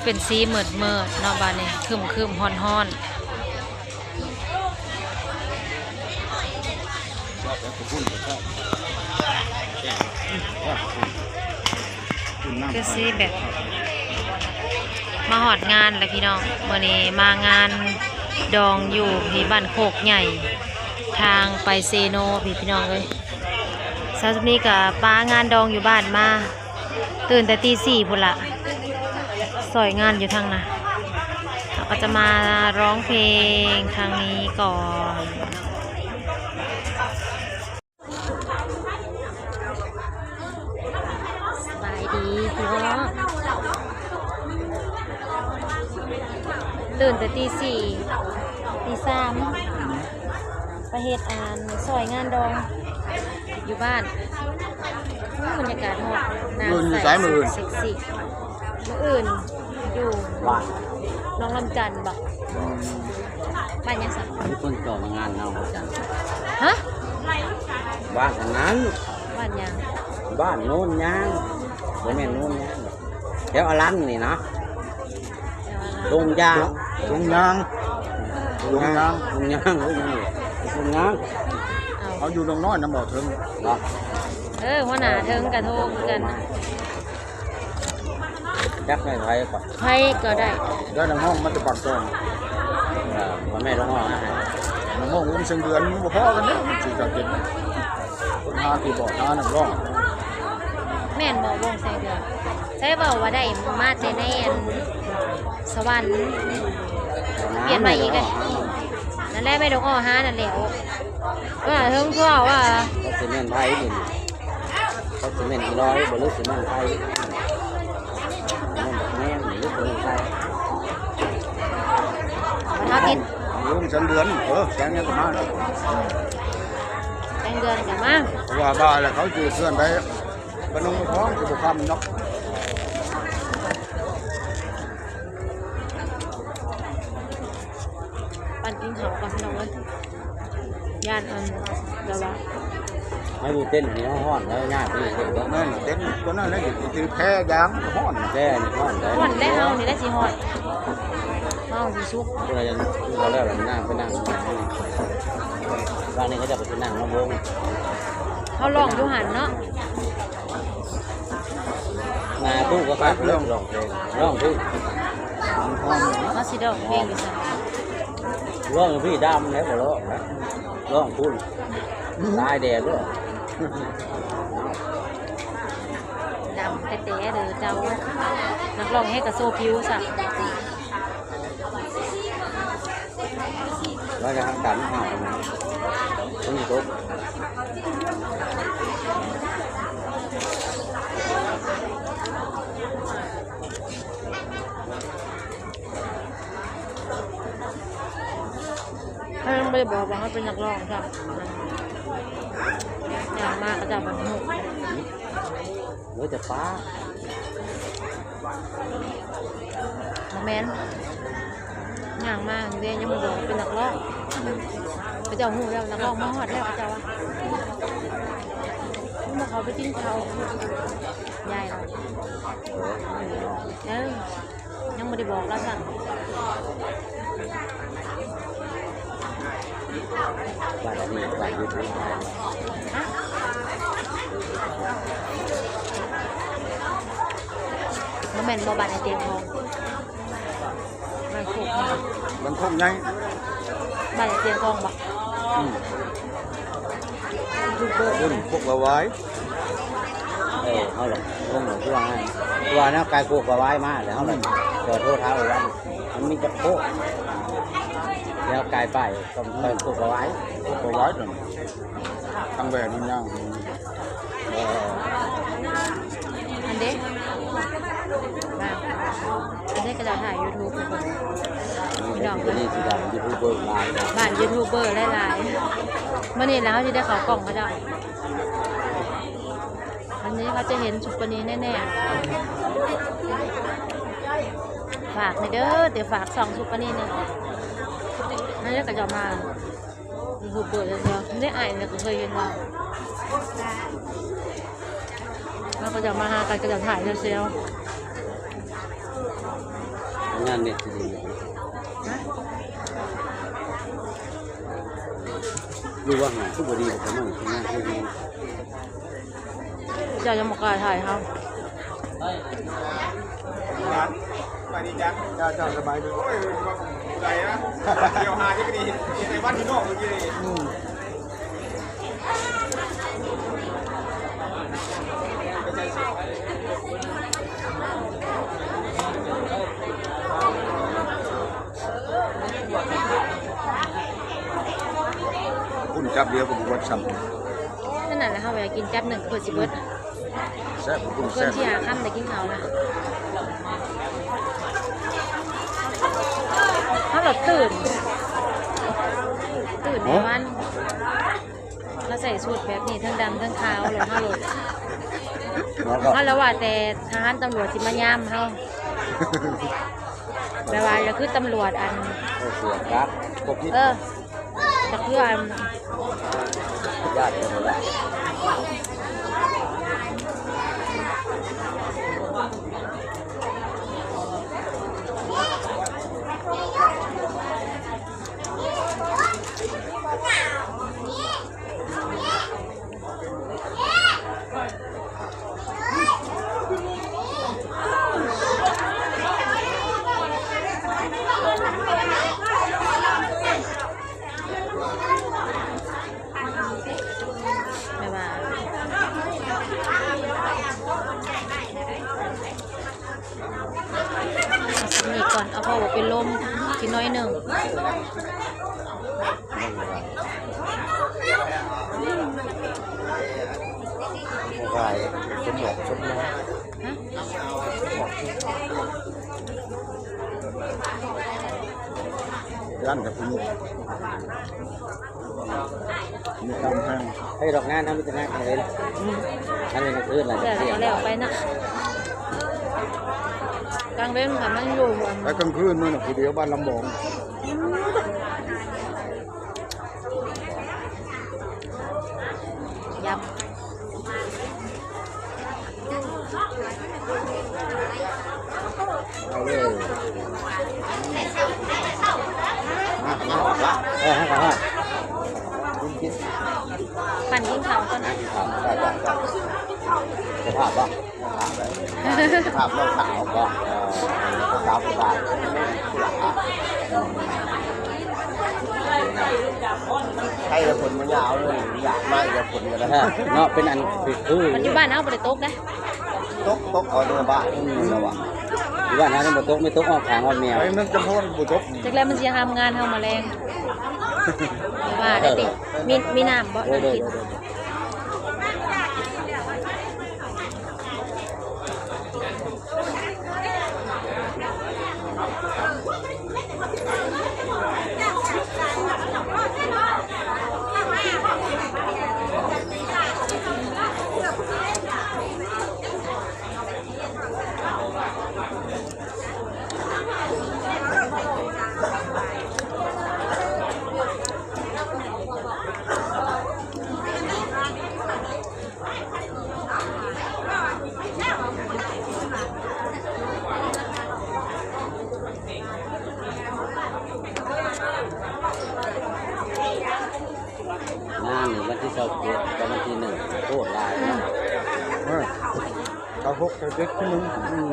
ເປັນສີມືດໆເນາະ ບາດນີ້ຄຶ້ມໆຮ້ອນໆ ຄືຊິແບບ ມາຮອດງານແລ້ວພີ່ນ້ອງ. ມື້ນີ້ມາງານດອງຢູ່ທີ່ບ້ານໂຄກໃຫຍ່ ທາງໄປເຊໂນ ພີ່ ພີ່ນ້ອງເອີຍ. ສາວສຸນີກໍປາງານດອງຢູ່ບ້ານມາ ຕື່ນແຕ່ຕີສີ່ພຸ້ນລະ ຊ່ອຍງານຢູ່ທາງນະ. ເຮົາກໍຈະມາຮ້ອງເພງທາງນີ້ກ່ອນ. ສະບາຍດີພີ່ນ້ອງ ຕື່ນແຕ່ຕີສີ່ ຕີສາມ ໄປເຮັດ ອັນ ຊ່ອຍງານດອງຢູ່ບ້ານ. ໂອ້ ບັນຍາກາດຮອດ ນ້ຳໃສ ມື້ອື່ນຢູ່ໃສ? ມື້ອື່ນ ເຊັກຊີ. ມື້ອື່ນຢູ່ບ້ານ ໜອງລຳຈັນບໍ? ອືມ ບ້ານຫຍັງຊະ? ມີຄົນເຈົ້າມາງານໜອງລຳຈັນ. ຮະ? ບ້ານອັນນັ້ນ ບ້ານຫຍັງ? ບ້ານໂນນຍາງ. ບໍ່ແມ່ນໂນນຍາງ ແຖວອາລັນນີ້ນະ. ແຖວອາລັນ ດົງຢາງ ດົງຍາງ ດົງຍາງ ດົງຍາງ ດົງຍາງ. ເອົາ ເຮົາຢູ່ດົງນ້ອຍນຳບໍ່ເຖິງບໍ? ເອີ ຫົວໜ້າເຖິງກະໂທຄືກັນ. ຈັກແມ່ນໃຜກໍ ໃຜກໍໄດ້ ໄດ້ນັກຮ້ອງມາແຕ່ປາກຊ່ອງ. ເອີ ພໍ່ແມ່ຮ້ອງຮ້ອງ ນັກຮ້ອງວົງແສງເດືອນ ມັນບໍ່ພໍກັນເດ້ ມັນຊິຈະເປັນຄົນຫາທີ່ບອກ ຫານັກຮ້ອງ. ແມ່ນບໍ່ ວົງແສງເດືອນ? ໃສເວົ້າວ່າໄດ້ມາແຕ່ໃນ ອັນ ສະຫວັນ ປ່ຽນມາອີກເດ້. ນັ້ນແຫຼະ ແມ່ດອກອ້ອຫານັ້ນແຫຼະ. ວ່າເຖິງເຂົາວ່າ ຈັກຊິແມ່ນໃຜນີ້ ຈັກຊິແມ່ນອີຫຼອຍບໍ່ ຫຼືຊິແມ່ນໃຜ ແມ່ນບັກແມງນີ້ ຫຼືຊິແມ່ນໃຜ. ບັດເຮົາຕິດ ລຸງແສງເດືອນ ເອີ ແສງຫຍັງກໍມາ ແສງເດືອນກໍມາ. ເພາະວ່າບ້ານແລ້ວ ເຂົາຢູ່ເຮືອນໃດ ບ້ານໜອງທອງ ຊິບໍ່ຄ່ຳເນາະ. ປັ່ນກິນເຂົ້າກ່ອນພີ່ນ້ອງເອີຍ ຢ້ານອັນ ແບບວ່າ ໃຫ້ມີເຕັນນີ້ ເຮົາຮ້ອນແລ້ວ ຍາກນີ້ເຕັນ. ແມ່ນ ເຕັນຕົວນັ້ນແຫຼະ ຖືແພຢາງ ຮ້ອນ ແພນີ້ຮ້ອນໄດ໋. ຮ້ອນແລ້ວ ເຮົານີ້ແຫຼະຊິຮ້ອນ ເຮົາຊິສຸກ. ເວລາຍັງ ເຮົາແລ້ວນາງໄປນັ່ງ ບາດນີ້ເຂົາເຈົ້າກໍຊິນັ່ງນຳວົງ ເຮົາຮ້ອງຢູ່ຫັ້ນເນາະ. ໜ້າຕູ້ກໍຄັກເລີຍ ຮ້ອງເພງ ຮ້ອງພຸ້ນ. ເຮົາຊິຮ້ອງເພງຢູ່ໃສ? ຮ້ອງຢູ່ພີ້ ດຳແລ້ວບໍ່ຮ້ອງນະ ຮ້ອງພຸ້ນ ຕາຍແດ່ເດີ. ດຳແຕ່ໆເດີເຈົ້າ ນັກຮ້ອງແຮງກະໂຊຜິວຊະ. ວ່າຈະຫາການເອົາ ຄົນຕົກ ເຮົາຍັງບໍ່ໄດ້ບອກວ່າເຮົາເປັນນັກຮ້ອງຊ້ຳ ຍ່າງມາເຂົາເຈົ້າບັງຮູ້. ເອີ ແຕ່ປ້າ ບໍ່ແມ່ນ ຍ່າງມາເດ້ ຍັງບໍ່ບອກເປັນນັກຮ້ອງ. ເຂົາເຈົ້າຮູ້ແລ້ວ ນັກຮ້ອງມາຮອດແລ້ວ ເຂົາເຈົ້າວ່າ ຍັງບໍ່ເຂົ້າໄປກິນເຂົ້າ. ຍາຍລາວ ເອີ ຍັງບໍ່ໄດ້ບອກລາວຊ້ຳ. ບ້ານອັນນີ້ ບ້ານຢູ່ ຮະ? ບໍ່ແມ່ນບໍ່ ບ້ານໄອ້ຕຽງທອງ ບ້ານໂຄກໃຫຍ່ ບ້ານໂຄກໃຫຍ່ ບ້ານໄອ້ຕຽງທອງບໍ? ອືມ ຢູທູບເບີ ບຸນພວກລະວາຍ. ເອີ ເຮົາລະ ລົງມາຊ່ວງນັ້ນ ວ່າແນວກາຍໂຄກກະວາຍມາແລ້ວ ເຮົາລະ ອືມ ຈະໂທຖາມວ່າມັນມີຈັກໂຄກ ແລ້ວກາຍໄປກໍໄປໂຄກກະວາຍ ໂຄກກະວາຍນັ້ນ ທາງແວ່ນມັນຍາວ. ເອີ ອັນເດ ມາ ອັນເດ ເຂົາເຈົ້າຖ່າຍຢູທູບໃຫ້ເບິ່ງ ພີ່ນ້ອງ ອັນນີ້ຊິໄດ້ຢູທູບເບີຫຼາຍ ບ້ານຢູທູບເບີຫຼາຍໆ. ມື້ນີ້ລະເຮົາຊິໄດ້ເຂົ້າກ້ອງເຂົາເຈົ້າ. ອັນນີ້ເຂົາຈະເຫັນຊຸບປານີແນ່ໆ. ຝາກແດ່ເດີ ເດ ຝາກຊ່ອງຊຸບປານີແດ່. ອັນນີ້ເຂົາເຈົ້າມາ ຢູທູບເບີແທ້ໆ ນີ້ອ້າຍນີ້ກໍເຄີຍເຫັນລາວ ແລ້ວເຂົາເຈົ້າມາຫາກັນ ເຂົາເຈົ້າຖ່າຍແຊວໆ. ອັນນີ້ຊິດີ ຫຼືວ່າຫາຄືບໍ່ດີ ປະມານນັ້ນຄື ເຈົ້າຍັງບໍ່ກ້າຖ່າຍເຮົາ. ສະບາຍດີຈ້າ. ເຈົ້າ ເຈົ້າ ສະບາຍດີ. ໂອ້ຍ ຜູ້ໃດນະ ດຽວຫາຈັກດີ ໃນວັດຢູ່ນອກເມື່ອກີ້ນີ້. ອືມ ຄຸນຈັບດຽວກໍບໍ່ເບິດຊ້ຳ. ນັ້ນນະ ເຮົາຢາກກິນຈັບໜຶ່ງເພື່ອຊິເບິດ. ແຊບ ເພິ່ນຊິຫາຄ່ຳໄດ້ກິນເຂົ້ານະ. ເຮົາລະຕື່ນ ຕື່ນໃນວັນ ເຮົາໃສ່ຊຸດແບບນີ້ ທັງດຳທັງຂາວ ລະເຮົາລະ ເຮົາລະວ່າແຕ່ທະຫານຕຳຫຼວດຊິມາຍາມເຮົາ ແບບວ່າລະຄືຕຳຫຼວດອັນ ເອີ ເສືອກັກ ພວກທີ່ ເອີ ຈັກເທື່ອ ແບບວ່າ ນີ້ກ່ອນ ເອົາພໍບໍ່ເປັນລົມ ກິນໜ້ອຍໜຶ່ງ. ຮ້ານກັບຜູ້ ມີຄວາມແຮງ ເຮັດດອກງານເຮົາມີແຕ່ງານກາງເວັນ ອືມ ອັນນີ້ກາງຄືນລະ ແລ້ວ ແລ້ວໄປນະ ກາງເວັນກໍມັນຢູ່ ໄປກາງຄືນມື້ນະ ຜູ້ດຽວບ້ານລຳບອງ ອືມ ຢຳ. ເອົາເລີຍ ມາ ມາ ມາ ເອີ ມາ ກິນ ກິນ ປັ່ນກິນເຂົ້າກ່ອນ ກິນເຂົ້າ ໄດ້ ໄດ້ ໄດ້ ເຈົ້າພາບບໍ່? ພາບນ້ອງສາວບໍ່? ເອີ ນ້ອງສາວຜູ້ບ່າວ ຜູ້ຫຼ້າ ໃຫ້ແຕ່ຝົນມັນຍາວເລີຍ ຢາກມາແຕ່ຝົນກໍໄດ້ເນາະ ເປັນອັນຄື ປັດຈຸບັນເຮົາບໍ່ໄດ້ຕົກເດ້ ຕົກ ຕົກເອົາເດີບ້ານ ອືມ ລະວ່າ ຢູ່ບ້ານເຮົານີ້ບໍ່ຕົກ ມີຕົກອອກຂາງອອກແມວ ໄປເມືອງຈຳພອນບໍ່ຕົກ ຈັກແລ້ວມັນຊິຫ້າມງານເຮົາມາແລງ ວ່າໄດ້ຕິ ມີ ມີນ້ຳບໍ່? ໂດຍ ໂດຍ ໂດຍ ໂດຍ. ງານນີ້ວັນທີຊາວເຈັດກັບວັນທີໜຶ່ງ ໂຄດຫຼາຍເນາະ ເອີ ຊາວຫົກ ຊາວເຈັດ ທີໜຶ່ງ ອືມ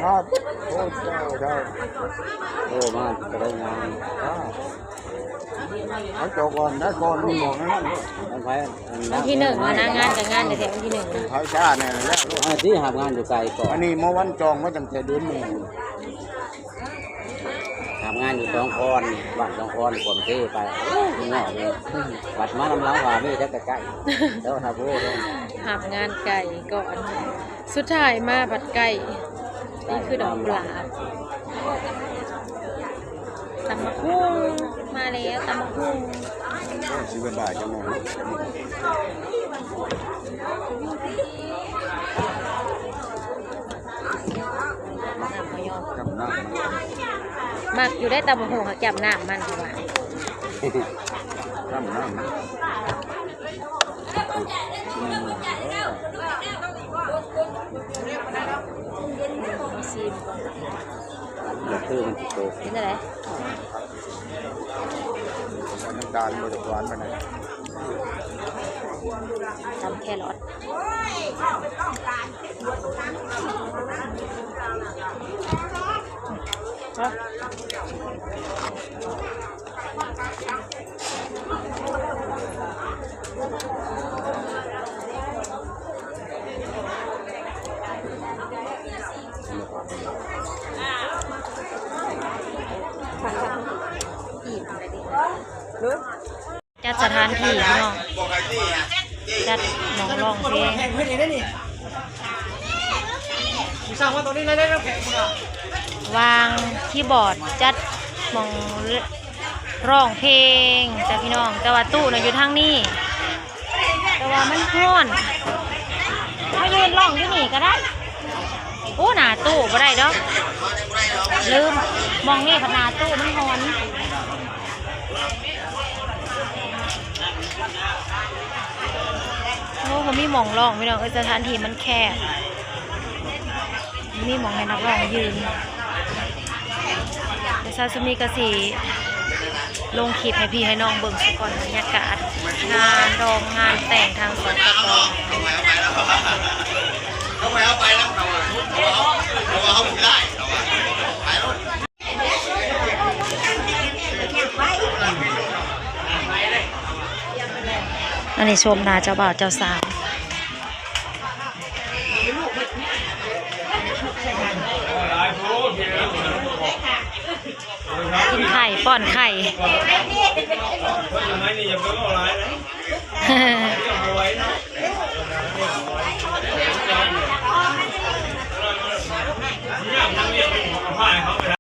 ຄັບ ໂອ້ ເຈົ້າ ເຈົ້າ ໂອ້ ມາກະໄດ້ງານ ເອົາເຈົ້າກ່ອນ ໄດ້ກ່ອນ ບອກນັ້ນ ວັນທີໜຶ່ງນະ ງານກະງານແທ້ໆ ວັນທີໜຶ່ງ ເປັນໄຜຊ້າແນ່ແລ້ວ ອັນທີ່ຮັບງານຢູ່ໄກກ່ອນ ອັນນີ້ມາວັນຈອງໄວ້ຕັ້ງແຕ່ເດືອນໜຶ່ງ ຮັບງານຢູ່ສອງຄອນ ບ້ານສອງຄອນ ກວມເທໄປ ໂອ້ຍ ເງາະເລີຍ ບັດມານຳລາວວ່າມີແຕ່ໃກ້ໆ ແລ້ວຖ້າໂພດ ຮັບງານໄກກ່ອນ ສຸດທ້າຍມາບັດໃກ້ ນີ້ຄືດອກກຸຫຼາບ ຕຳບັກຫຸ່ງ ມາແລ້ວ ຕຳບັກຫຸ່ງ ຊິເປັນບ່າຍຈັງໜ້ອຍ ຈ້ຳນ້ຳມັນ ມັກຢູ່ໄດ໋ຕຳບັກຫຸ່ງ ຈ້ຳນ້ຳມັນ ເຂົາວ່າ ຈ້ຳນ້ຳມັນ ຊີມກ່ອນ. ດອກເຕີມັນຊິໂຕ ເປັນຈັ່ງໃດ? ນ້ຳຕານບໍ່ໄດ້ຫວານປານໃດ. ຕຳແຄຣອດ ຈັດສະຖານທີ່ພີ່ນ້ອງ ຈັດໝ່ອງຮ້ອງເພງ ວາງຄີບອດ ຈັດໝ່ອງ ຮ້ອງເພງຈ້າພີ່ນ້ອງ ແຕ່ວ່າຕູ້ນະຢູ່ທາງນີ້ ແຕ່ວ່າມັນຮ້ອນ ເຮົາຢືນຮ້ອງຢູ່ນີ້ກໍໄດ້. ໂອ້ ໜ້າຕູ້ບໍ່ໄດ້ດອກ ລືມ ໝ່ອງນີ້ພັດໜ້າຕູ້ມັນຮ້ອນ. ໂອ້ ບໍ່ມີໝ່ອງຮ້ອງພີ່ນ້ອງເອີຍ ສະຖານທີ່ມັນແຄບ. ມີໝ່ອງໃຫ້ນັກຮ້ອງຢືນ. ແຕ່ເຊົ້າຊ່ຳນີ້ກໍຊິລົງຄລິບໃຫ້ພີ່ໃຫ້ນ້ອງເບິ່ງສາກ່ອນ ບັນຍາກາດງານດອງງານແຕ່ງທາງ ສປປ ເອົາໄປເອົາໄປແລ້ວ ເອົາໄປເອົາໄປແລ້ວ ເອົາໄປເອົາໄປແລ້ວ ໄປໂລດ. ອັນນີ້ຊົມໜ້າເຈົ້າບ່າວເຈົ້າສາວ ກິນໄຂ່ ປ້ອນໄຂ່.